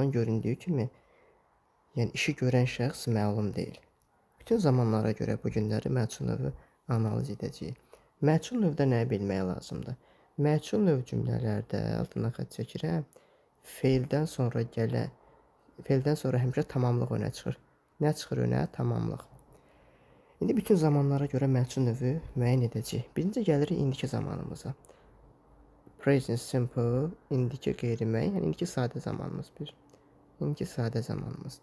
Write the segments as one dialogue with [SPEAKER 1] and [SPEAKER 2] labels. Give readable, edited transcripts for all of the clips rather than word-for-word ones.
[SPEAKER 1] Zaman göründüyü kimi, yəni işi görən şəxs məlum deyil. Bütün zamanlara görə bu günləri məchul növü analiz edəcəyik. Məchul növdə nəyi bilmək lazımdır? Məchul növ cümlələrdə altına xətt çəkirəm. Feildən sonra gələn, feildən sonra həmişə tamamlıq önə çıxır. Nə çıxır önə? Tamamlıq. İndi bütün zamanlara görə məchul növü müəyyən edəcəyik. Birinci gəlirik indiki zamanımıza. Present simple, indiki qeyri-müəyyən, yəni indiki sadə zamanımız bir. İndiki sadə zamanımız.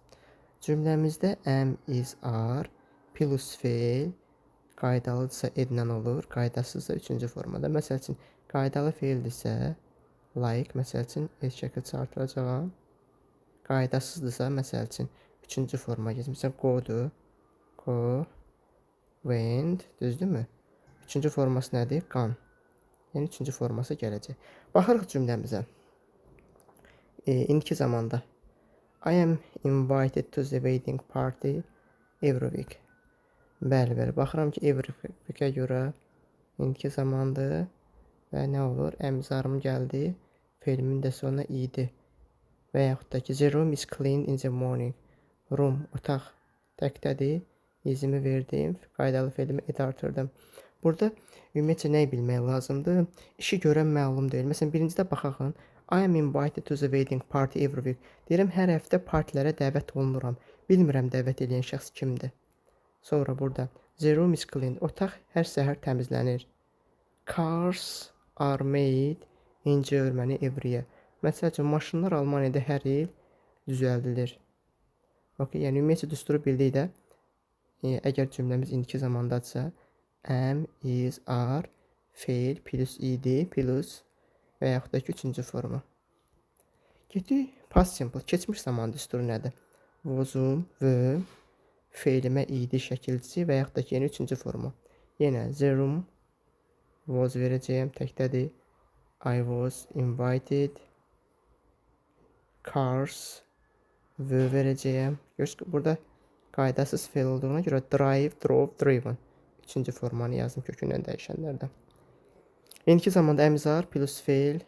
[SPEAKER 1] Cümləmizdə am, is, are plus feil qaydalıdırsa edlə olur, qaydasızsa üçüncü formada. Məsəl üçün, qaydalı feildirsə like, məsəl üçün, s şəkilçi artıracağam. Qaydasızdırsa, məsəl üçün, üçüncü forma keçir. Məsələn, go-dur. Go, went, düzdürmü? Üçüncü forması nədir? Gone. Yəni, üçüncü forması gələcək. Baxırıq cümləmizə. İndiki zamanda. I am invited to the wedding party every week. Bəli, bəli. Baxıram ki, every week-ə görə indiki zamandır. Və nə olur? Am, is, are-ım gəldi. Feilimin də sonuna idi. Və yaxud da ki, the room is cleaned in the morning. Room, otaq təkdədir. İzimi verdim. Qaydalı feilimi ed artırdım. Burada ümumiyyətcə nəyi bilmək lazımdır? İşi görən məlum deyil. Məsələn, birincidə baxaq. I am invited to the wedding party every week. Deyirəm, hər həftə partilərə dəvət olunuram. Bilmirəm dəvət edən şəxs kimdir. Sonra burada the room is cleaned. Otaq hər səhər təmizlənir. Cars are made in Germany every year. Məsəl üçün, maşınlar Almaniyada hər il düzəldilir. Okay, yəni ümumiyyətcə düsturu bildik də. Əgər cümləmiz indiki zamandadırsa, am, is, are, feil plus ed plus və yaxud da ki, üçüncü forma. Getdik past simple. Keçmiş zaman düsturu nədir? Was-um, were, feilimə ed şəkilçisi və yaxud da ki, yenə üçüncü forma. Yenə the room was verəcəyəm, təkdədir. I was invited. Cars were verəcəyəm. Görürsünüz, burada qaydasız feil olduğuna görə drive, drove, driven. Üçüncü formanı yazdım kökündən dəyişənlərdən. İndiki zamanda am, is, are plus feil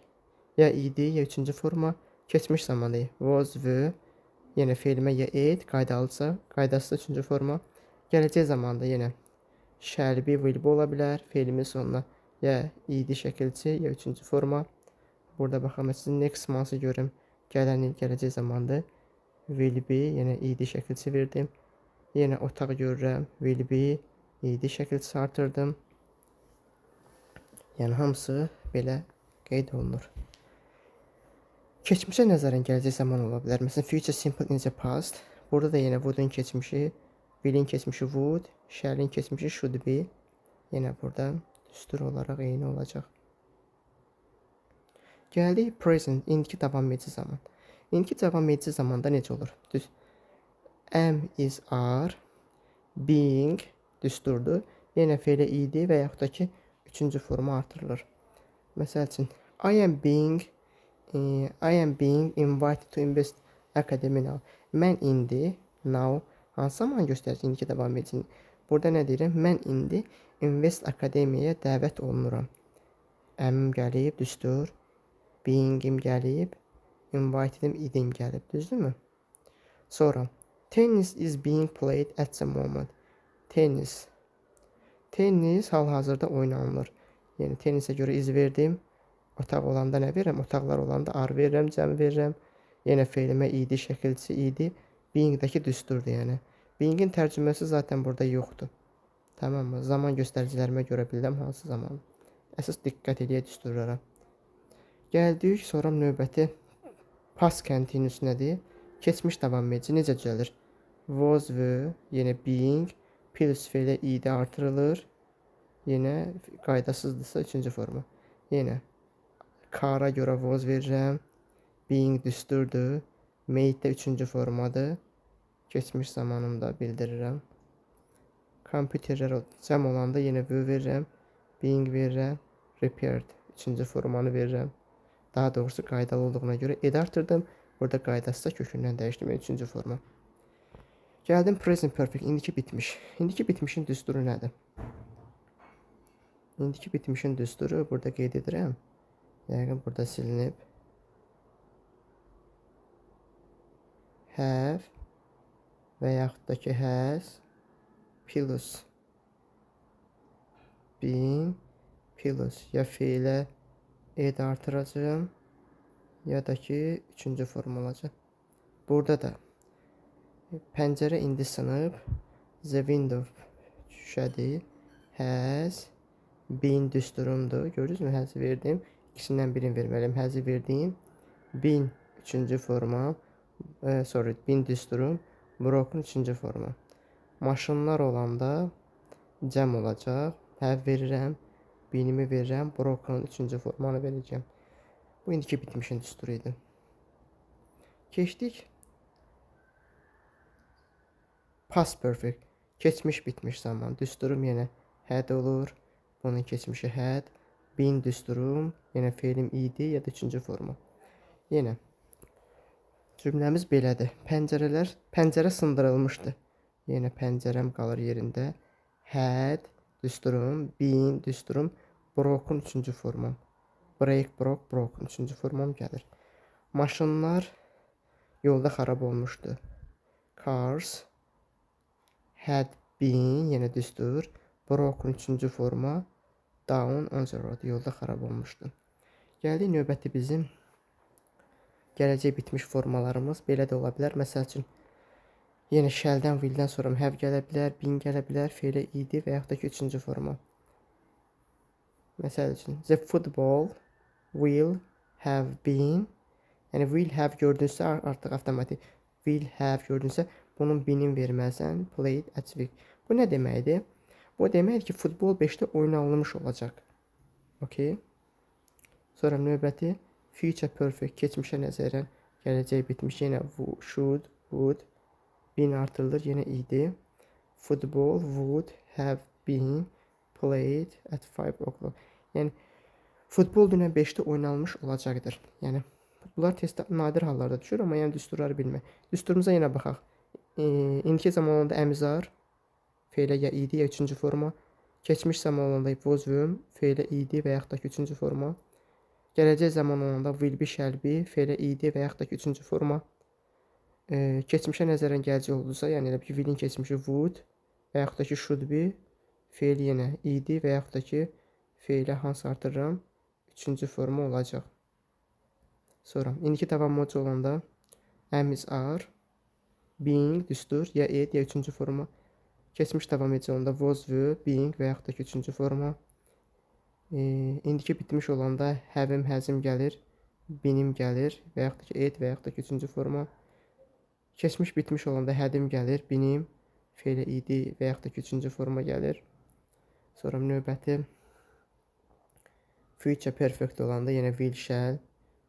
[SPEAKER 1] ya ed ya üçüncü forma. Keçmiş zamanda was, were, yenə feilimə ya ed qaydalısa, qaydasız üçüncü forma. Gələcək zamanda yenə shall be, will be ola bilər. Feilimin sonuna ya ed şəkilçi, ya üçüncü forma. Burada baxın, sizin next month-ı görüm. Gələn il gələcək zamandır. Will be, yenə ed şəkilçi verdim. Yenə otaq görürəm. Will be, ed şəkilçisi artırdım. Yəni hamısı belə qeyd olunur. Keçmişə nəzərən gələcək zaman ola bilər. Məsələn, future simple in the past. Burada da yenə would-un keçmişi, will-in keçmişi would, shall-in keçmişi should be. Yenə burada düstur olaraq eyni olacaq. Gəldik present, indiki davam edici zaman. İndiki davam edici zamanda necə olur? Düz. Am, is, are, being düsturdur. Yenə feilə ed və yaxud da ki, üçüncü forma artırılır. Məsəl üçün, I am being invited to Invest Academy now. Mən indi, now hansı zaman göstərir indiki davam edici? Burada nə deyirəm? Mən indi Invest Akademiyaya dəvət olunuram. Am-im gəlib, düstur. Being-im gəlib, invited-im, ed-im gəlib, düzdürmü? Sonra tennis is being played at the moment. Tennis. Tennis hal-hazırda oynanılır. Yəni tenisə görə is verdim. Otaq olanda nə verirəm? Otaqlar olanda are verirəm, cəm verirəm. Yenə feilimə ed şəkilçisi ed. Being-dəki düsturdur yəni. Being-in tərcüməsi zaten burada yoxdur. Tamam mı? Zaman göstəricilərimə görə bilirəm hansı zaman. Əsas diqqət eləyək düsturlara. Gəldik, sonra növbəti past continuous nədir? Keçmiş davam edici necə düzəlir? Was, were, yenə being, plus feilə ed artırılır. Yenə qaydasızdırsa üçüncü forma. Yenə car-a görə was verirəm. Being düsturdur. Made də üçüncü formadır. Keçmiş zamanımda bildirirəm. Kompüterlər cəm olanda yenə were verirəm. Being verirəm. Repaired üçüncü formanı verirəm. Daha doğrusu qaydalı olduğuna görə ed artırdım. Burada qaydasızsa kökündən dəyişdim. Yəni üçüncü forma. Gəldim present perfect. İndiki bitmiş. İndiki bitmişin düsturu nədir? İndiki bitmişin düsturu burada qeyd edirəm. Yəqin burada silinib. Have və yaxud da ki has plus been plus ya fe'lə ed artıracağım ya da ki üçüncü form olacaq. Burada da pəncərə indi sınıb. The window şüşədir. Has been düsturumdur. Gördünüzmü? Has verdim. İkisindən birini verməliyim. Has verdim. Been üçüncü forma. Sorry, been düsturum. Broken üçüncü forma. Maşınlar olanda cəm olacaq. Have verirəm. Been'imi verirəm. Broken üçüncü formanı verəcəm. Bu indiki bitmişin düsturu idi. Keçdik. Past perfect. Keçmiş bitmiş zaman. Düsturum yenə had olur. Bunun keçmişi had. Been düsturum. Yenə fe'lim idi ya da üçüncü forma. Yenə cümləmiz belədir. Pəncərə sındırılmışdı. Yenə pəncərəm qalır yerində. Had düsturum, been düsturum, broken üçüncü formam. Break, broke, broken üçüncü formam gəlir. Maşınlar yolda xarab olmuşdu. Cars had been yenə düstur, broken üçüncü forma, down on the road yolda xarab olmuşdu. Gəldik növbəti bizim gələcək bitmiş formalarımız. Belə də ola bilər. Məsəl üçün yenə shall-dən, will-dən sonra have gələ bilər, been gələ bilər, fe'lə idi və yaxud da ki üçüncü forma. Məsəl üçün the football will have been, yəni will have gördünüzsə artıq avtomatik will have gördünüzsə bunun been-in verməlisən, played at week. Bu nə deməkdir? Bu deməkdir ki, futbol 5-də oynanılmış olacaq. Okay. Sonra növbəti future perfect keçmişə nəzərən gələcək bitmiş yenə should, would, been artırılır, yenə idi. Football would have been played at 5 o'clock. Yəni futbol dünən 5-də oynanılmış olacaqdır. Yəni bunlar testdə nadir hallarda düşür, amma yəni düsturları bilmək. Düsturumuza yenə baxaq. İndiki zaman olanda əmizar fe'lə ya idi ya üçüncü forma. Keçmiş zaman olanda was were fe'lə idi və yaxud da ki üçüncü forma. Gələcək zaman olanda will be, shall be fe'lə idi və yaxud da ki üçüncü forma. Keçmişə nəzərən gələcək oldusa, yəni elə ki will-in keçmişi would və yaxud da ki should be fe'l yenə idi və yaxud da ki fe'lə hansı artırıram? Üçüncü forma olacaq. Sonra indiki davam mocu olanda am is are being düstur ya ed ya üçüncü forma. Keçmiş davam edici olanda was were being və yaxud da ki üçüncü forma. İndiki bitmiş olanda have-im, has-im gəlir, been-im gəlir və yaxud da ki ed və yaxud da ki üçüncü forma. Keçmiş bitmiş olanda had-im gəlir, been-im fe'lə idi və yaxud da ki üçüncü forma gəlir. Sonra növbəti future perfect olanda yenə will, shall,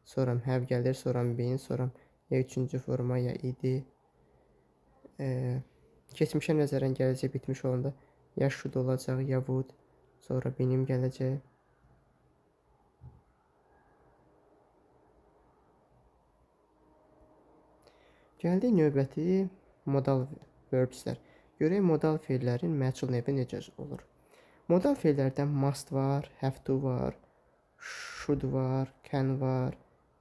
[SPEAKER 1] sonra have gəlir, sonra been, sonra ya üçüncü forma ya idi. Keçmişə nəzərən gələcək bitmiş olanda ya should olacaq, ya would, sonra been-im gələcək. Gəldik növbəti modal verbslər. Görək modal fe'llərin məchul növü necə olur. Modal fe'llərdən must var, have to var, should var, can var,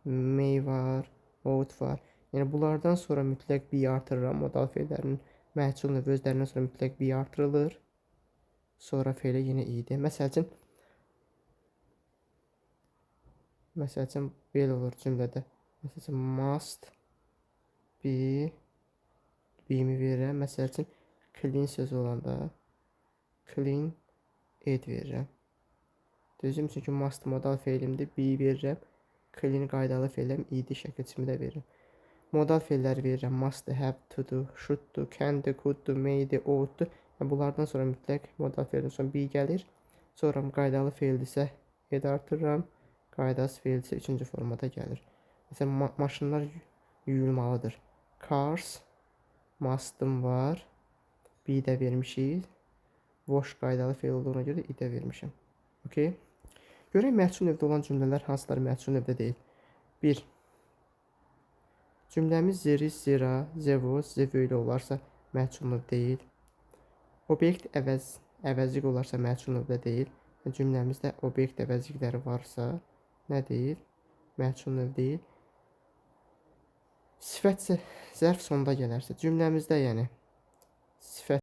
[SPEAKER 1] may var, ought var. Yəni bunlardan sonra mütləq be artırıram. Modal fe'llərin məchul növü özlərindən sonra mütləq be artırılır. Sonra fe'lə yenə idi. Məsəl üçün belə olur cümlədə. Məsəl üçün must be be-mi verirəm. Məsəl üçün clean sözü olanda clean ed verirəm. Düzdür? Çünki must modal fe'limdir. Be verirəm. Clean qaydalı fe'ləm. İdi şəkil kimi də verirəm. Modal fe'lləri verirəm. Must, have to do, should do, can do, could do, may do, ought to. Yəni bunlardan sonra mütləq modal fe'ldən sonra be gəlir. Sonra qaydalı fe'ldirsə ed artırıram. Qaydasız fe'ldirsə üçüncü formada gəlir. Məsələn, maşınlar yuyulmalıdır. Cars must'ım var. Be də vermişik. Wash qaydalı fe'l olduğuna görə i də vermişəm. Okay. Görək məhsul növdə olan cümlələr hansıları məhsul növdə deyil. 1. Cümləmiz zeri, zera, zevoz, zevo ilə olarsa məhsul növ deyil. Obyekt əvəzlik olarsa məhsul növdə deyil. Cümləmizdə obyekt əvəzlikləri varsa nə deyil? Məhsul növ deyil. Sifətsə zərf sonda gələrsə, cümləmizdə yəni sifət